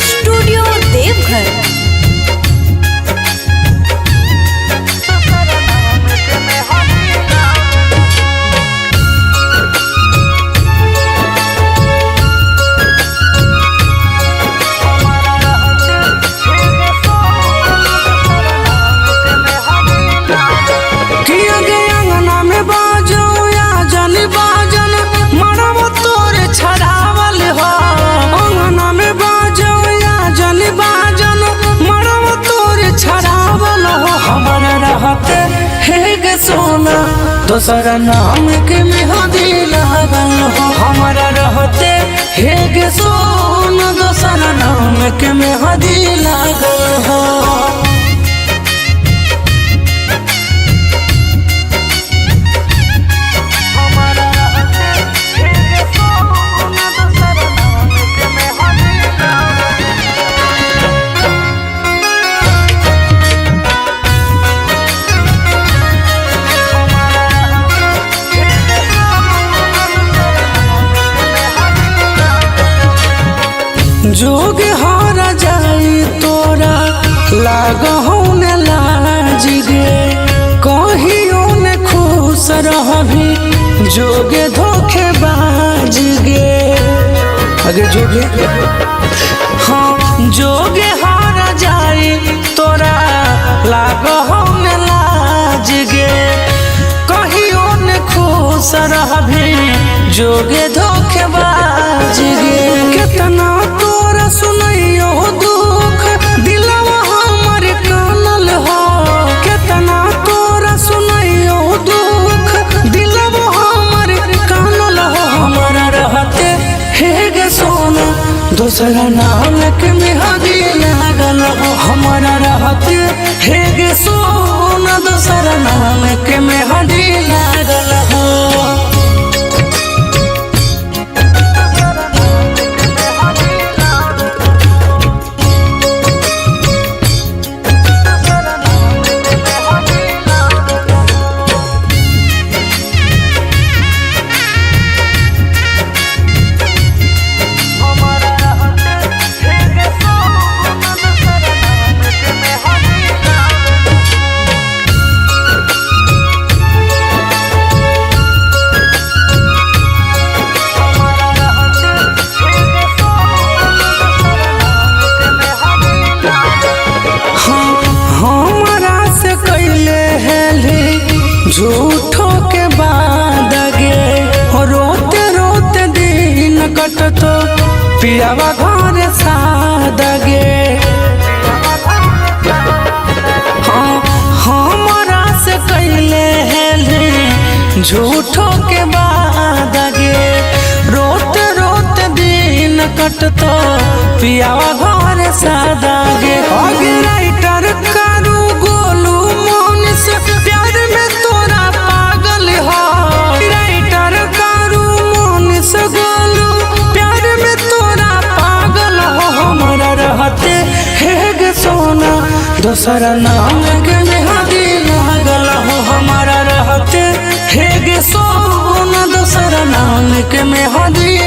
Studio Deoghar. किया गे अंगना में बाजो या जनी बाजन मरब तोरे छड़ावल हो। अंगना में बाजो या जनी बाजन मरब तोरे छड़ावल हो। हमरा रहते हे गे सोना दोसर नाम के मेहंदी लागल हो। हमरा रहते हे गे सोना दोसर नाम के मेहंदी लागल हो। जोग हारा जाई तोरा लागहो ने लाज गे, कहियो ने खुश रहबी जोगे धोखेबाज गे। अगे जोगे हाँ जोगे हारा जाई तोरा लागहो ने लाज गे, कहियो ने खुश रहबी जोगे धोखेबाज गे। केतना तोरा सुनैयो दुख दिलवा हमर कानल हो। केतना तोरा सुनैयो दुख दिलवा हमर कानल हो। हमरा रहते हे गे सोना दोसरा नाम के मेहंदी लागल हो। हमरा रहते हे गे सोना दोसरा नाम के मेहंदी लागल हो। हमरा से कैले हेली झूठो के बाद गे, रोते रोते दिन कटतो पियावा घर साद गे। हाँ हमरा से कैले हेली झूठो के बाद गे, रोते रोते दिन कटतो पियावा घर सादा गे। अगे राइटर कारू गोलू मोहन से प्यार में तोरा पागल हो। राइटर कारू मोहन से गोलू प्यार में तोरा पागल हो। हमरा रहते हे गे सोना दोसरा नाम के मेहंदी लागल हो। हमरा रहते हे गे सोना दोसरा नाम के मेहंदी